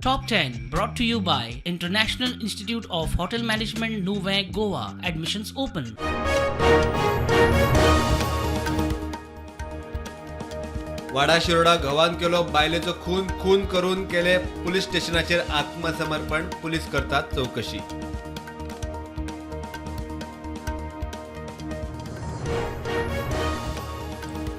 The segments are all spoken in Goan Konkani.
Top 10 brought to you by International Institute of Hotel Management, Nuvem, Goa. Admissions open. वाडा शिरोडा घोवान केलो बायलेचो खून. खून करून केले पुलीस स्टेशनाचेर आत्मसमर्पण. पुलीस करतात चौकशी.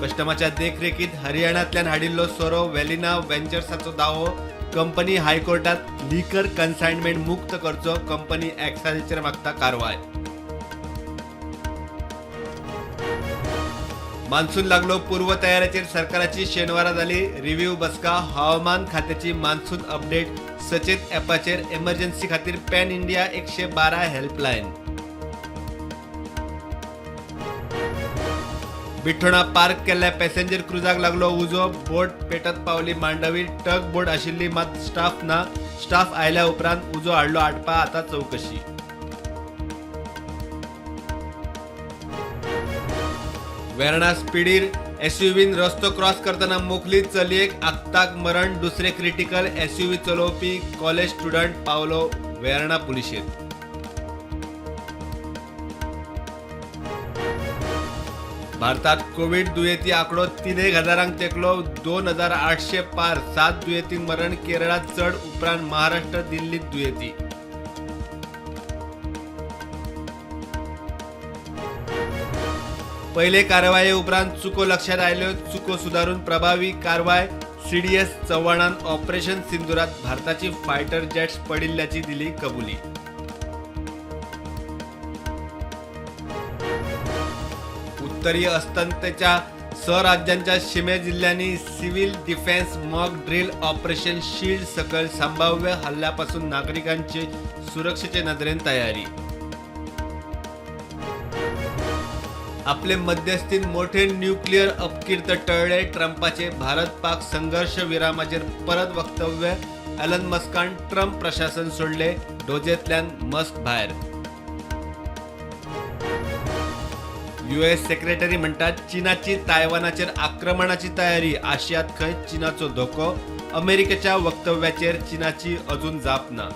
कस्टमाच्या देखरेखीत हरियाणातल्यान हाडिल्लो सोरो. वेलिना व्हेंचर्साचो दावो. कंपनी हायकोर्टात लिकर कन्सायनमेंट मुक्त करचो. कंपनी एक्सायजीचेर मागता कारवाय. मान्सून लागलो. पूर्वतयारीचेर सरकाराची शेनवारा जाली रिव्ह्यू बसका. हवामान खात्याची मान्सून अपडेट. सचेत ॲपाचेर एमर्जन्सी खातीर पॅन इंडिया 112 हेल्पलायन. बिठ्ठोणा पार्क केल्ल्या पॅसेंजर क्रुजाक लागलो उजो. बोट पेटत पावली मांडवी. टग बोट आशिल्ली मात स्टाफ ना. स्टाफ आयल्या उपरांत उजो हाडलो आटपा. आता चौकशी. वेर्णा स्पिडीर एसयूव्हीन रस्तो क्रॉस करतना मोखली. चलयेक आक्ताक मरण, दुसरे क्रिटिकल. एसयूव्ही चलोवपी कॉलेज स्टुडंट पावलो वेर्णा पुलिशेत. भारतात कोविड दुयेंती आकडो 3 हजारांक तेंकलो. 2800 पार. 7 दुयेंतींक मरण. केरळात चड, उपरांत महाराष्ट्र, दिल्लीत दुयेंती. पहिले कारवाये उपरांत चुको लक्षात आयल्यो. चुको सुदारून प्रभावी कारवाय. सीडीएस चव्हाणान ऑपरेशन सिंदुरात भारताची फायटर जेट्स पडिल्ल्याची दिली कबुली. उत्तरी अस्तंतेच्या राज्यांच्या शिमे जिल्ह्यांनी civil defence mock drill. Operation shield सकयल संभाव्य हल्ल्यापासून नागरिकांची सुरक्षेचे नदरेन तयारी. आपले मध्यस्थीन मोठे न्यूक्लिअर अपकीर्त टळले. ट्रंपाचे भारत पाक संघर्ष विरामाचेर परत वक्तव्य. एलन मस्कान ट्रंप प्रशासन सोडले. डोजेंतल्यान मस्क भायर. यूएस सेक्रेटरी म्हणटात, चीनाची तायवानाचेर आक्रमणाची तयारी. आशियात खंय चीनाचो धोको. अमेरिकेच्या वक्तव्याचेर चीनाची अजून जाप ना.